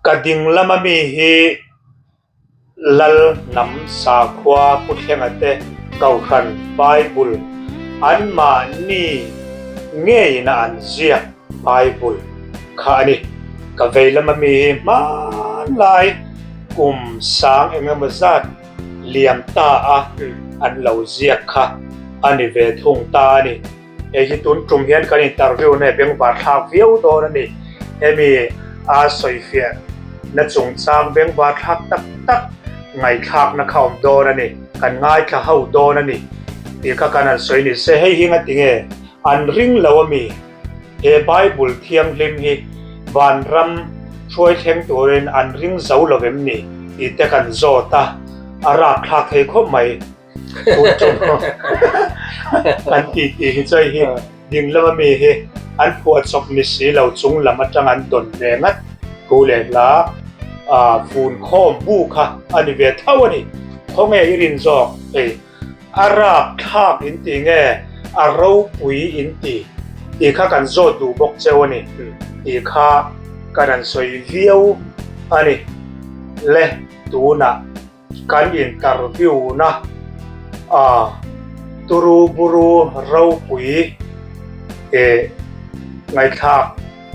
Ka ding lama mi hi Lal hnam sakhua Pu Thlenga te Kohhran Bible anmahni ngeiin a an ziak Bible kha a ni. Ka vei lama mi hi hmanlai kum sang engemaw zat liam ta a an lo ziak kha a ni ve thung ta a ni. Hei hi tun tum hian kan interview na bengvar thlak viau dawn a ni. Hemi a sawifiah na chungchang bengvar thlak tak tak ngaihthlakna kha awm dawn a ni. Kan ngaithla ho dawn a ni tih kha kan han sawi ni se. Hei hi ngatinge an ring lo a mi? He Bible thianghlim hi vanram hruai thleng turin an ring zo lo em ni tih te kan zawt a, a rapthlak thei khawp mai. Kan tih tih hi chu hei hi ding lama mi hi an phuahchawp ni si lo chung lam atang an dawn ve ngat thu leh hla fun khawm bu kha a ni ve tho a ni. Khawnge i rin zawk hei a rapthlak in ti nge a ropui in ti tih kha kan zawt duh bawk cheu a ni tih kha kan han sawi viau a ni le tunah. Kan interview na a turu buru ropui eh ngaihthlak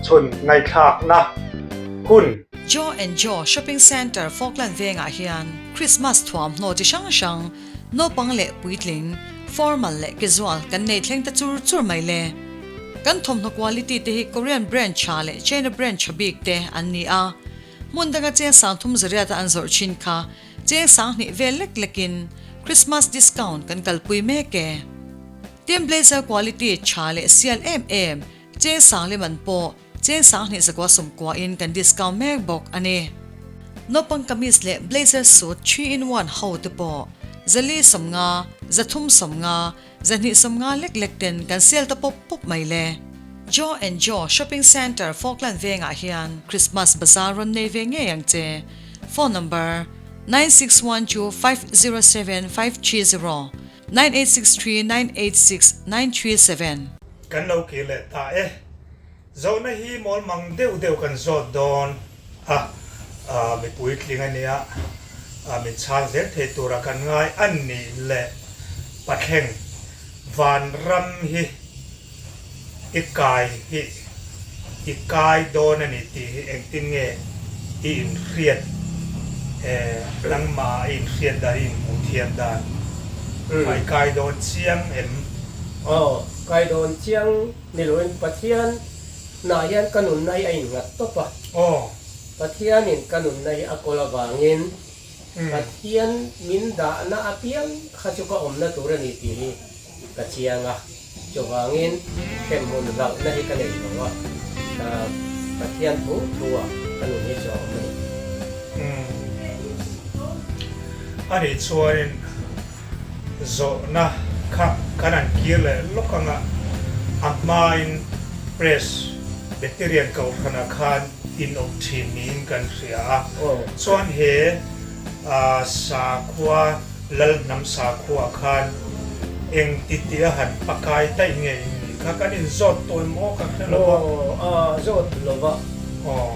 chhun ngaihthlak na hun. Joe and Joe Shopping Centre Falkland vengah hian Christmas thuamhnaw chi hrang hrang, naupang leh puitling, formal leh casual kan nei thleng ta chur chur mai le. Kan thawmhnaw quality te hi Korean brand tha leh China brand tha bik te an ni a. Hmun danga cheng sang thum zariata an zawrh thin kha cheng sang hnih vel lek lekin Christmas discount kan kalpui mek e. Tin blazer quality tha leh sial em em cheng sang lem an pawh cheng sang hnih zakua sawmkua in kan discount mek bawk a ni. Naupang kamis leh blazer suit 3 in 1 ho te pawh zali 50, 350, 250 lek lek ten kan sel ta pawp pawp mai le. Joe and Joe Shopping Centre Falkland vengah hian Christmas Bazaar rawn nei ve ngei ang che. Phone number, 961250 7530, 9863 986 937. Kan lo kir leh ta e. Zawhna hi mawl mang deuh deuh kan zawt dawn a, mipui tling a nia, min chhang zel thei tura kan ngai a nih leh Pathleng Vanram hi i kai hi i kai dawn a ni tih hi engtin nge i inhriat nangmah i inhriat dan i inhmuh thiam dan kha i kai dawn chiang em? Aw, kai dawn chiang ni loin Pathian hnah hian ka nunna hi a innghat tawp a. Aw. Pathianin ka nunna hi a kawl avangin Pathian min dahna apiang kha chu ka awmna tur a ni tih hi ka chiang a. Chuvangin hremhmun hlauhna hi ka nei lo a, Pathian thu thu ah ka nun hi chu a awm a ni. A nih chuanin zawhna kha kan han kir leh lawk anga a hmain Press Beterian Kohhranah khan in awm thin niin kan hria a, chuan he sakhua Lal hnam sakhua khan eng ti tia han pakai daih nge in nih kha kan in zawt tawi maw ka hre lo va. Aw a zawt lo va. Aw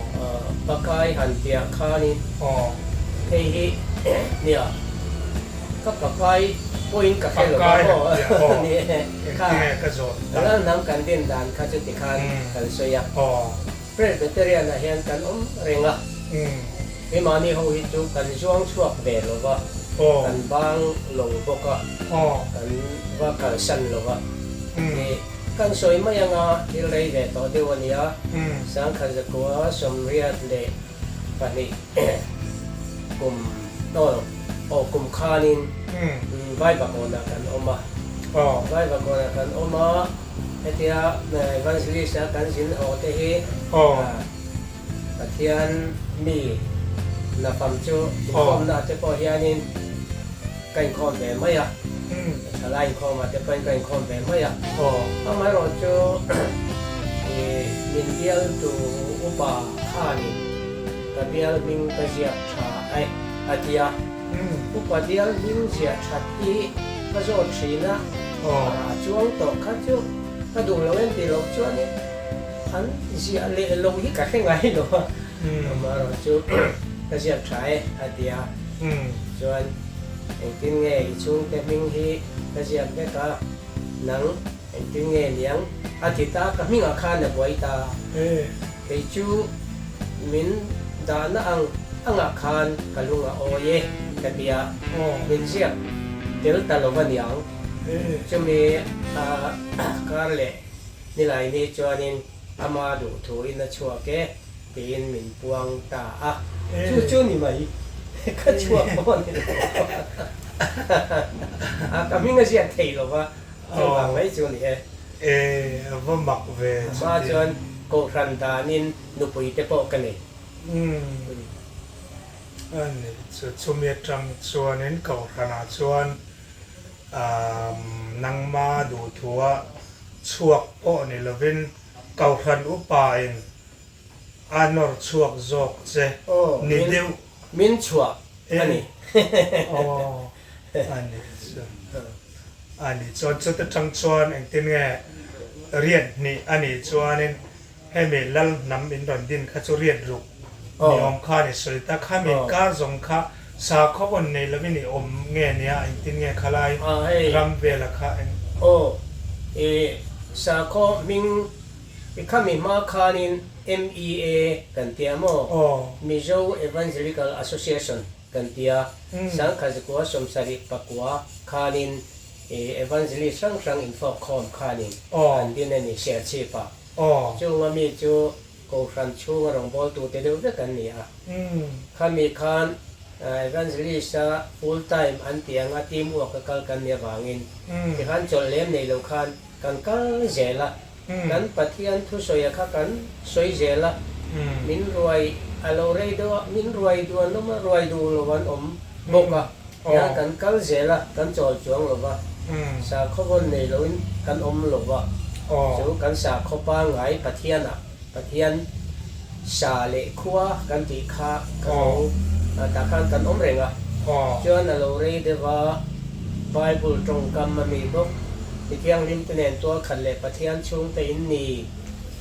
pakai han tiah khanin aw hei hi nia ka pakai pawhin ka hre lo va aw ni e kha Lal hnam kan din dan kha chuti khan kan sawi a. Presbyterian ah hian kan awm reng a, keimahni ho hi chu kan zuang chhuak ve lo va, kan bang lo bawk a, kan va kalsan lo va. Kan sawi mai anga thil rei ve tawh deuh a nia, 1982 kum aw aw kum khanin Vaivakawnah kan awm a, Vaivakawnah kan awm a. Hetia Evangelist a kan zin haw te hi Pathian mi nafam chu inkhawmna te pawh hianin ka inkhawm ve mai a, thalai inkhawmah te pawhin ka inkhawm ve mai a. Amaherawh chu min bialtu upa khanin ka bial hming ka ziak tha e a ti a, upa bial hming ziah that hi ka zawt thin a. A chuang tawh kha chu ka duh lo em tih loh chuanin an ziah leh lo hi ka hre ngai lo a. Amaherawhchu ka ziak tha e a ti a, chuan engtin nge i chhungte hming hi ka ziak vek a, nang engtin nge niang a ti ta, ka hmingah khan a buai ta. Kei chu min dahna ang angah khan ka lung a awi e ka ti a, min ziak tel ta lo va niang. Chumi a kar leh nilai ni chuanin ama duh thuin a chhuak e tiin min puang ta a. Chu chu ni mai, ka chhuak pawh a ni lo. A ka hming a ziak thei lo va, chuvang mai chu ni e. E, a va mak ve chuti. Hma chuan Kohhran danin nupui te pawh ka nei. Umm, a ni chu. Chumi atang chuanin Kohhranah chuan nangma duhthua chhuak pawh ni lovin Kohhran upain a nawr chhuak zawk che ni deuh. Min chhuah a ni. Aw, a ni chu. A ni chuan chuta tang chuan engtin nge riat hnih a nih chuanin Hemi lal hnam in rawn din kha chu riat ruk ni awm khan i sawi ta. Khami kar zawng kha sakhaw vawn nei lovin i awm nge nia engtin nge khalai ram vela kha eng. Aw i sakhaw hming i khami hma khanin MEA kan tia maw? Mizo Evangelical Association kan tia. Sangkhazikua 74 khanin i evangelist hrang hrang infawk khawm khanin an din a ni Serchhip-ah. Chunga mi chu Kohhran chhunga rawngbawltute deuh vek an ni a. Khami khan Evangelist-a full time an tih anga team work a kal kan nih avangin tikhan chawlh lem nei lo khan kan kal zel a. Kan Pathian thusawia kha kan sawi zel a. Min ruai a lo rei deuh a, min ruai duh an awm a, ruai duh lo an awm bawk a. Tiang kan kal zel a, kan chawl chuang lo va, sakhaw vawn nei loin kan awm lo va, chu kan sakhaw pangngai Pathianah Pathian sa leh khua kan tih kha ka lo tah khan kan awm reng a. Chuan a lo rei deuh a, Bible tawngkam a mi bawk, mi thianghlim te nen tual khat leh Pathian chhungte in ni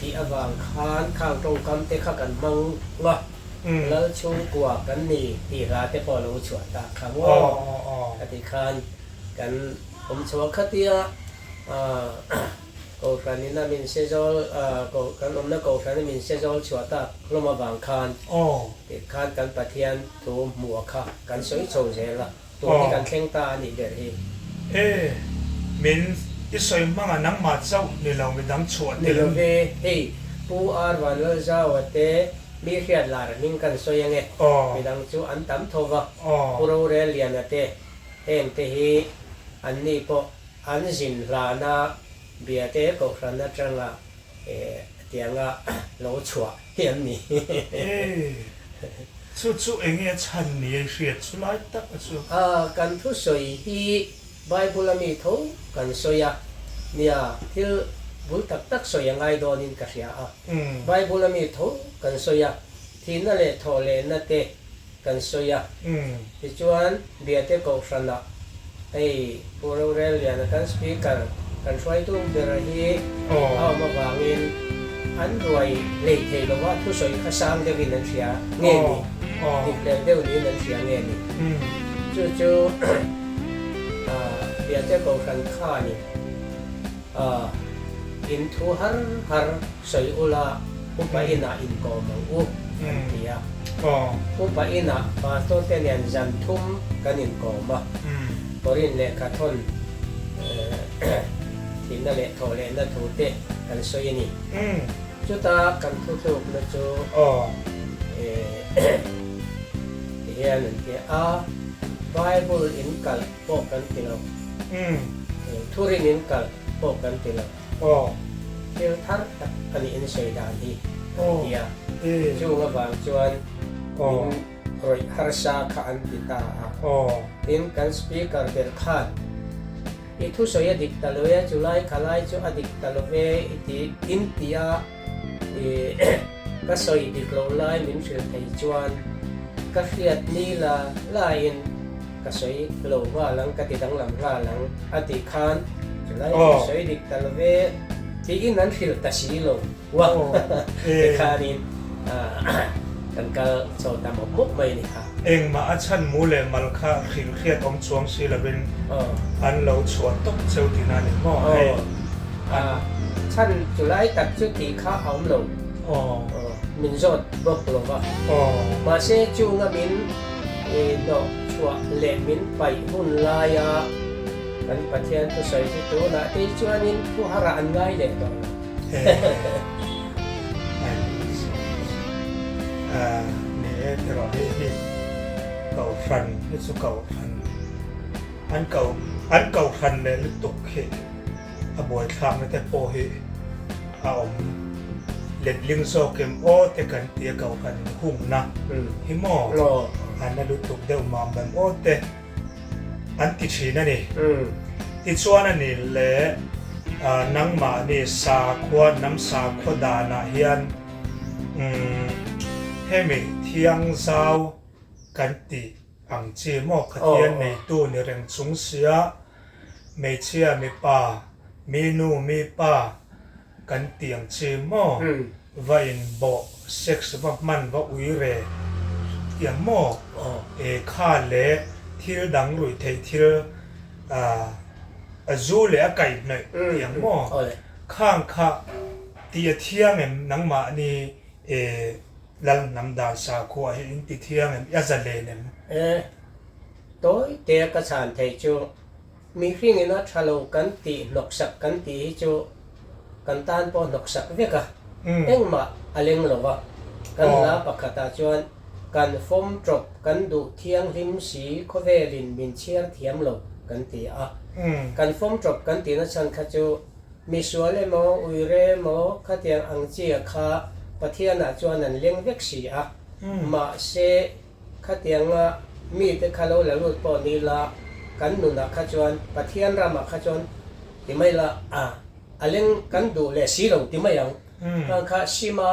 tih avang khan khang tawngkam te kha kan hmang a. Lal chhungkua kan ni tih hla te pawh lo chhuah tak kha maw? Ka ti khan kan awm chhuah khatia Kohhran in a min se zawl kan awmna Kohhran a min se zawl chhuah tak hlawm avang khan ti khan kan Pathian thu hmuh kha kan sawi chho zel a. Tun hi kan thleng ta a nih ber hi. E, min i sawi hmang a nangmah chauh ni lo midang chhuah tel. Ni lo ve, hei Pu Ar Vanlalzaua te mi hriat lar hming kan sawi ange, midang chu an tam tho va, Pu Rorel Liana te heng te hi an ni pawh an zin hlana bia te Kohhran atanga tianga lo chhuah hi an ni. E, chu chu enge a chhan ni a i hriat chu lai tak a chu. A, kan thusawi hi Bible a mi tho kan sawi a, nia thil bul tak tak sawi a ngai dawnin ka hria a. Bible a mi tho kan sawi a, thihna leh thawh lehna te kan sawi a. Tichuan, Biate Kohhranah hei Pu Rorel Liana kan Speaker kan hruaitu bera hi a awm avangin an ruai lei thei lo a, thusawi kha sang deuhin an hria nge ni, dik hlel deuh niin an hria nge ni. Chu chu Biate Kohhran khanin in thu har har sawi ula upa inah inkawm ang u an ti a. Upa inah pastor te nen zan thum kan inkawm a, Korin lehkha thawn thihna leh thawh lehna thu te kan sawi a ni. Chuta kan thutlukna chu ti hian an ti a, Bible in kalh pawh kan ti lo, thurin in kalh pawh kan ti lo. Aw, thil thar tak a nih in sawi dan hi an ti a, chung avang chuan min rawih harsa kha an ti ta a. Tin, kan speaker ber khan, I thusawi a dik ta lo e, chulai khalai chu a dik ta lo ve i ti in ti a, i ka sawi dik lo lai min hrilh thei chuan ka hriat ni la laiin Ka sawi lo nghal ang, ka ti danglam nghal ang a tih khan chulai chu sawi dik ta lo ve tiin an hrilh ta si lo wa tikhanin Kan kal chho ta mawp mawp mai a ni kha. Engmah a chhan mu leh mal kha hrilh hriat awm chuang si lovin an lo chhuah tawp cheu tihna a ni maw hei? Aw, chhan chu lai tak chu tih kha a awm lo. Min zawt bawk lo va. Mahse chunga min hnawh chhuah leh min paih hun laia kan Pathian thusawi chu tunah te chuanin thu harah an ngai leh tawh lo. Ni e tiraw hei hi Kohhran hi chu Kohhran an ko an Kohhran leh lutuk hi a buaithlakna te pawh hi a awm letling zawk em aw te kan ti a Kohhran inhungna hi maw a na lutuk deuh mam em aw te. an ti thin a ni. Tichuan a ni le nangmahni sakhua hnam sakhua danah hian hemi thiang zau kan tih ang chi maw Pathian neitu ni reng chung sia hmeichhia mipa mi nu mi pa Kan tih ang che maw? Va in bawh, sex va hman va ui re tih ang maw? E kha leh thil dang ruih theih thil a zu leh a kaih hnawih tih ang maw? Khang kha tih a thiang em nangmahni e Lal hnam dan sakhua hi in ti thiang em? A zalen em? E tawi te ka chhan theih chu Mihring ina tha lo kan tih hnawksak kan tih hi chu kan tan pawh hnawksak vek a, engmah a leng lo va. Kan hla pakhatah chuan kan fawm tawp kan duh thianghlim si khawvelin min chhiar thiam lo kan ti a. Kan fawm tawp kan tihna chhan kha chu misual emaw uire emaw khatiang ang chia kha Pathianah chuan an leng vek si a, mahse, Khatianga mite kha lo la lut pawh ni la, kan nunah kha chuan Pathian ramah kha chuan ti mai la, a a leng kan duh leh si lo ti mai ang. Khang kha sima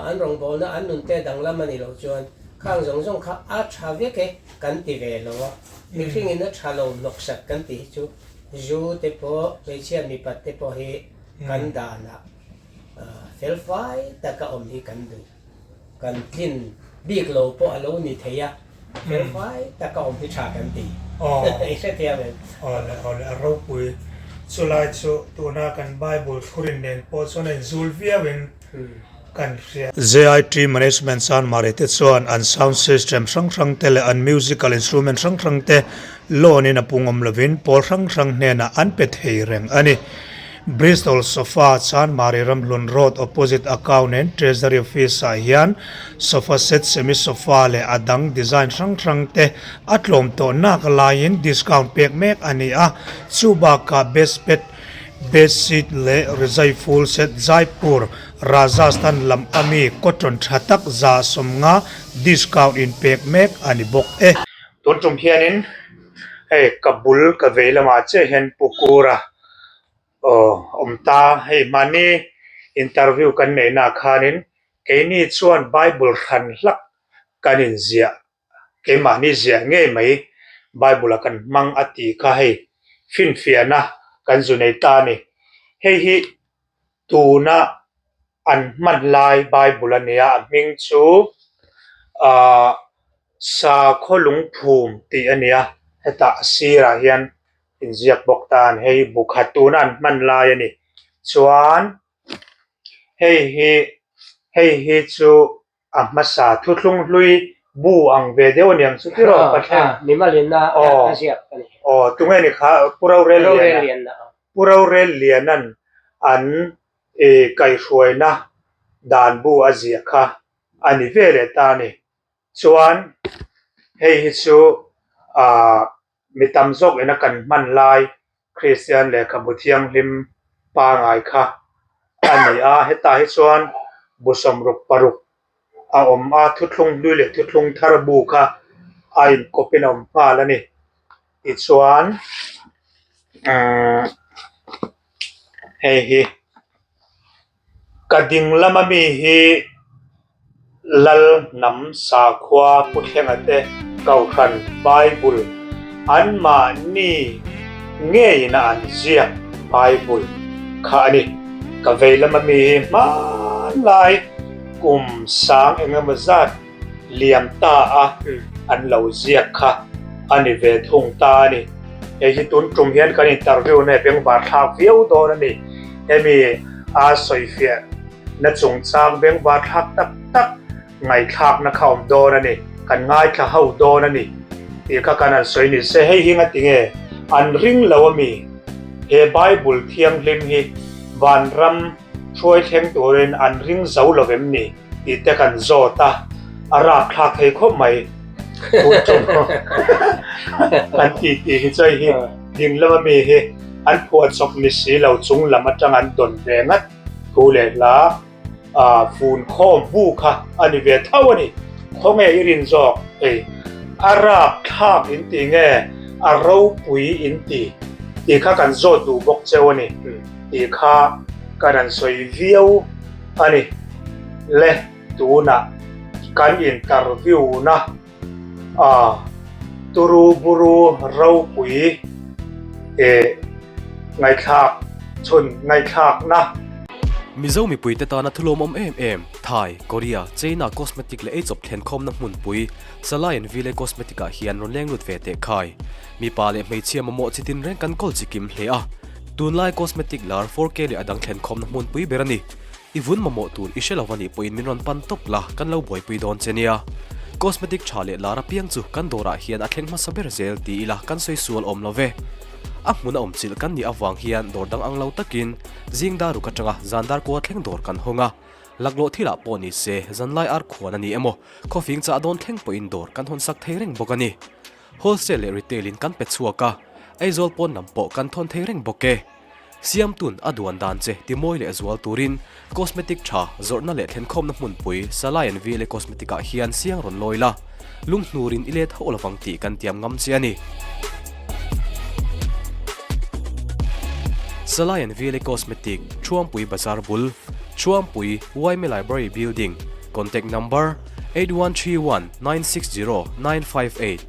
an rawngbawlna an nun te danglam a nih loh chuan khang zawng zawng kha a tha vek e kan ti ve lo a. Mihringin a tha lo hnawksak kan tih hi chu zu te pawh hmeichhia mipat te pawh hi kan danah felfai taka awm hi kan duh. Kan tlin bik lo pawh a lo ni thei a, felfai taka awm hi tha kan ti. I hrethiam em? Awle, awle, a ropui. Chulai chu tuna kan Bible thurin nen pawh chuan a inzul viauin kan hria. JIT Management Chanmari te chuan an sound system hrang hrang te leh an musical instrument hrang hrang te loan in a pungawm lovin pawl hrang hrang hnenah an pe thei reng a ni. Bristol Sofa Chanmari Ramhlun Road opposite Account and Treasury Office ah hian sofa set, semi sofa leh a dang design hrang hrang te a tlawm tawh nak laiin discount pek mek a ni a, chu bakah bedspet, bedsheet leh rizai full set Jaipur, Rajasthan lam ami cotton tha tak 150 discount in pek mek a ni bawk e. Tun tum hianin hei ka bul ka vei lamah chiah hian Pu Kura Aw, awm ta. Hei hmani interview kan neihnaah khanin keini chuan Bible hran hlak kan inziah, keimahni ziah ngei mai Bible-a kan hmang a tih kha hei finfiahna kan zu nei ta a ni. Hei hi tuna an hman lai Bible a nia, a hming chu ahh Sakhaw Lungphum tih a nia, hetah a sirah hian inziak bawk tan hei bu khat tuna an hman lai a ni chuan hei hi hei hi chu a hmasa thuthlung hlui bu ang ve deuh a niang chu tiraw Pathian aw aw tunge ni kha Pu Rorelliana Pu Rorelliana'n an ih kaihhruaina dan bu a ziah kha a ni ve leh ta a ni chuan hei hi chu ah. Mi tam zawk ina kan hman lai Kristian lehkhabu thianghlim pangai kha a ni a, hetah hi chuan bu 66 a awm a, thuthlung hlui leh thuthlung thar bu kha a inkawpin a awm nghal a ni. Tichuan umm hei hi. Ka ding lama mi hi Lal hnam sakhua Pu Thlenga te Kohhran Bible anmahni ngeiin a an ziak Bible kha a ni. Ka vei lama mi hi hmanlai. kum sang engemaw zat liam ta a an lo ziak kha a ni ve thung ta a ni. Hei hi tun tum hian kan interview na bengvar thlak viau dawn a ni. Hemi a sawifiah na chungchang bengvar thlak tak tak ngaihthlakna kha awm dawn a ni, kan ngaithla ho dawn a ni tih kha kan han sawi ni se. Hei hi ngatinge an ring lo a mi? He Bible thianghlim hi vanram hruai thleng turin an ring zo lo em ni tih te kan zawt a, a rapthlak thei khawp mai. Tun tum kan ti tih hi chu hei hi ding lama mi hi an phuahchawp ni si lo chung lam atang an dawn ve ngat thu leh hla fun khawm bu kha a ni ve tho a ni. Khawnge i rin zawk hei a rapthlak in ti nge a ropui in ti tih kha kan zawt duh bawk cheu a ni. Tih kha ka rawn sawi viau a ni. Le tunah kan interview na a turu buru ropui eh ngaihthlak chhun ngaihthlak na. Mizo mipuite tana thulawmawm em em, Thai, Korea, China cosmetic leh eichawp thlenkhawmna hmunpui, Salai and Ville Cosmetic ah hian rawn leng lut ve teh khai. Mipa leh hmeichhia mamawh chi tin reng kan kawl chi kim hle a. Tunlai cosmetic lar 4K leh a dang thlenkhawmna hmunpui ber a ni. I vun mamawh tur i hre lo a nih pawhin min rawn pan tawp la, kan lo buaipui dawn che nia. Cosmetic tha leh lar apiang chu kan dawrah hian a thleng hmasa ber zel ti ila kan sawi sual awm lo ve. A hmun a awm chilh kan nih avang hian dawr dang ang lo takin zing dar ruk atanga zan dar kua thleng dawr kan hawng a. Laklawh thilah pawh ni se zanlai ar khuan a ni emaw, khawfing chah dawn thleng pawhin dawr kan hawn sak thei reng bawk a ni. Wholesale leh retail in kan pe chhuak a, Aizawl pawn lam pawh kan thawn thei reng bawk e. Siamtun a duan dan che timawi leh zual turin cosmetic tha zawrhna leh thlenkhawmna hmunpui Salai and VLA Cosmetic ah hian siang rawn lawi la, lunghnurin i let hauh lovang tih kan tiam ngam che a ni. Salai and VLA Cosmetic, Thuampui Bazar bul, Thuampui, Yma Library Building, Contact Number, 8131 960 958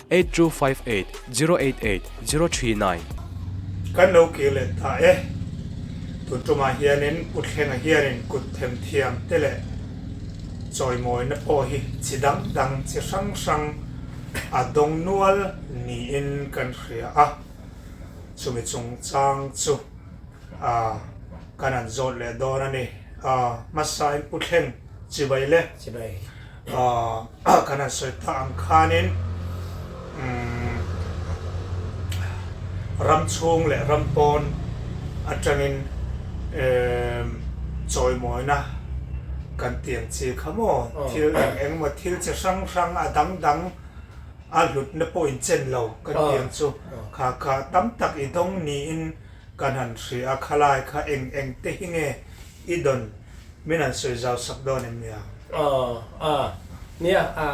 8258 088 039. Kan lo kir leh ta e. Tun tumah hianin Pu Thlenga hianin kut themthiam te leh chawimawina pawh hi chi dang dang chi hrang hrang a dawng nual niin kan hria a. Chumi chungchang chu kan han zawt leh dawn a ni. Hmasain Pu Thleng chibai le. Chibai. Kan han sawi ta ang khanin ram chhung leh ram pawn atangin chawimawina kan ti ang chi kha maw? Thil eng engemaw thil chi hrang hrang a dang dang a hlutna pawh inchen lo kan ti ang chu. Kha kha tam tak i dawng niin kan han hria a, khalai kha eng eng te hi nge i dawn Min han sawi zau sak dawn em nia? Aw, a, nia, a,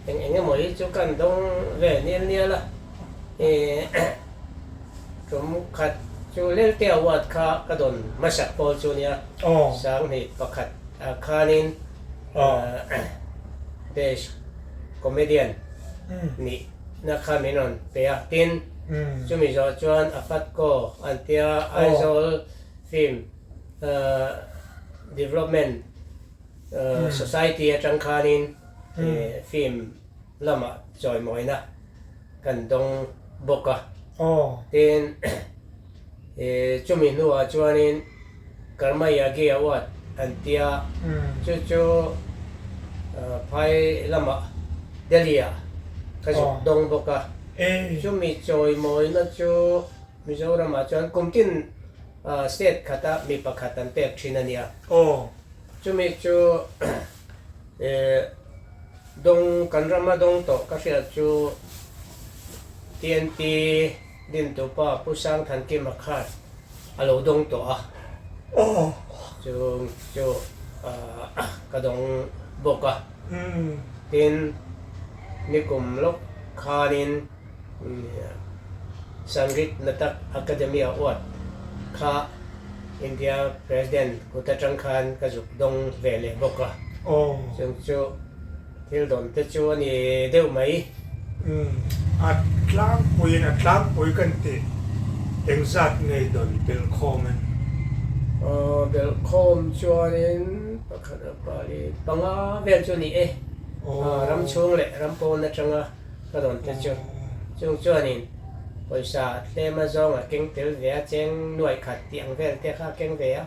eng eng emaw hi chu kan dawng ve nial nial a, i tum khat chu Lelte Award kha ka dawn hmasak pawl chu nia, 2001 ah khanin Best Comedian nihna kha min rawn pe a, tin chumi zawh chuan a Fatco an tia Aizawl Film Development Society atang khanin film lamah chawimawina kan dawng bawk a. Tin, chumi hnuah chuanin Karma Yagi Award an tia, chu chu phai lamah Delhi-ah ka zuk dawng bawk a. Chumi chawimawina chu Mizoramah chuan kum tin State khata mi pakhat an pek thin a nia. Aw. Chumi chu dawng kan rama dawng tawh ka hriat chu TNT dintupa Pu Sangthankima khan a lo dawng tawh a. Aw. Chu chu ka dawng bawk a. Tin, nikum lawk khanin. Sangeet Natak Akademi Award kha India President kut atang khan ka zuk dawng ve leh bawk a. Chung chu thil dawn te chu a ni deuh mai. A tlangpuiin a tlangpui kan tih engzat nge dawn belhkhawm in? Belhkhawm chuanin pakhat. Pakhat a pali panga vel chu a ni e. Ram chhung leh ram pawn atanga ka rawn te chu. Chung chuanin pawisa tlem a zawng a keng tel ve a, cheng nuaih khat tih ang vel te kha a keng ve a.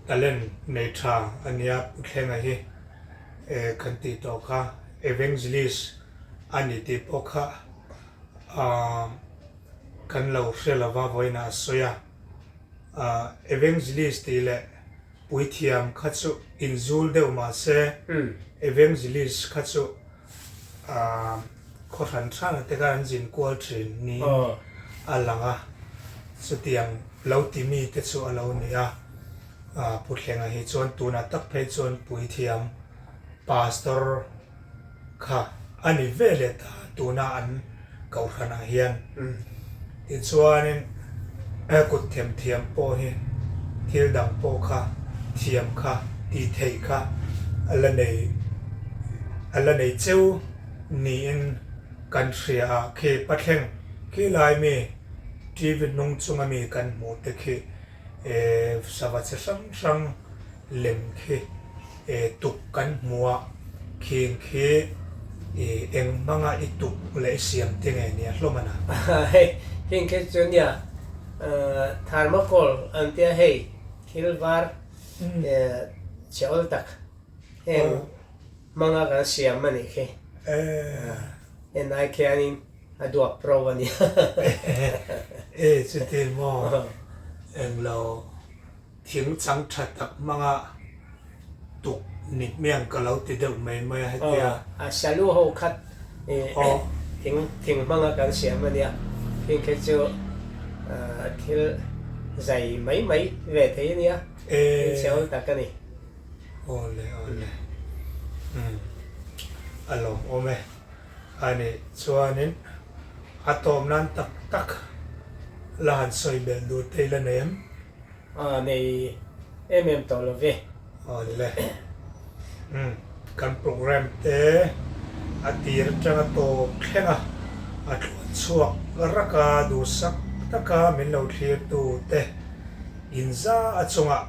Talent nei tha a nia Pu Thlenga hi kan tih tawh kha Evangelist a ni tih pawh kha kan lo hre lova vawiinah a sawi a. Evangelist tih leh Puithiam kha chu inzul deuh mah se, Evangelist kha chu khaw hran hran te khan an zin kual thin niin a lang a, chutiang lo ti mi te chu a lo ni a. Pu Thlenga hi chuan tunah tak phei chuan Puithiam Pastor kha a ni ve leh ta tuna an kohhranah hian. Tichuanin kut themthiam pawh hi thil dang pawh kha thiam kha tih theih kha a la nei a la nei cheu niin kan hria a. Khi pathleng khi lai mi TV hnung chunga mi kan hmuh te khi Sava chi hrang hrang lem khi tuk kan hmu a, khing khi eng hmanga i tuk leh i siam te nge nia hlawm a na? Hei heng khi chu nia thermocol an tia hei thil var chhe awl tak heng hmanga kan siam a nih khi. En ai khianin A duak pro a nia. E chuti maw englo thing chang tha tak hmanga tuk ni hmiang ka lo ti deuh mai mai a hetia. A salu ho khat thing thing hmanga kan siam a nia. Thing khi chu thil zai mai mai ve thei a nia. Thil chhe tak a ni. Awle awle a lawmawm e. A nih chuanin a tawm nan tak tak la han sawi belh duh te ila nei em? A nei em em tawh lo ve. Aw le. Umm kan program te a tir atanga tawp thleng a, a tluan chhuak rak a, duhsak taka min lo thlir tu te inza a chungah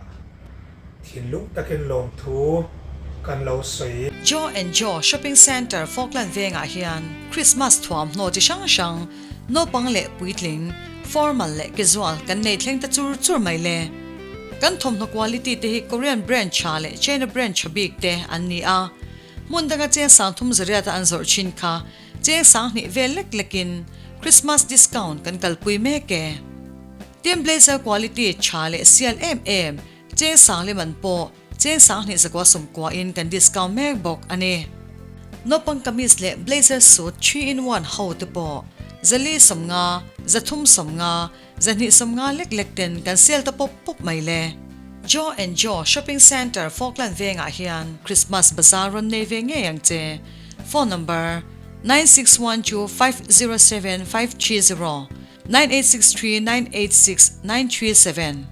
Thinlung takin lawmthu kan lo sawi. Joe and Joe Shopping Centre Falkland vengah hian Christmas thuamhnaw chi hrang hrang, naupang leh puitling, formal leh casual kan nei thleng ta chur chur mai le. Kan thawmhnaw quality te hi Korean brand tha leh China brand tha bik te an ni a. Hmun danga cheng 3000 zariata an zawrh thin kha cheng 2000 vel lek lekin Christmas discount kan kalpui mek e. Tin blazer quality tha leh sial em em, cheng sang lem an pawh cheng 2000 zakua sawmkua in kan discount mek bawk a ni. Naupang kamis leh blazer suit 3 in 1 ho te pawh 450, 350, 250 lek lek ten kan sale ta pawp pawp mai le. Joe and Joe Shopping Centre Falkland vengah hian Christmas bazaar rawn nei ve ngei ang che. Phone number, 9612507530. 9863 986 937.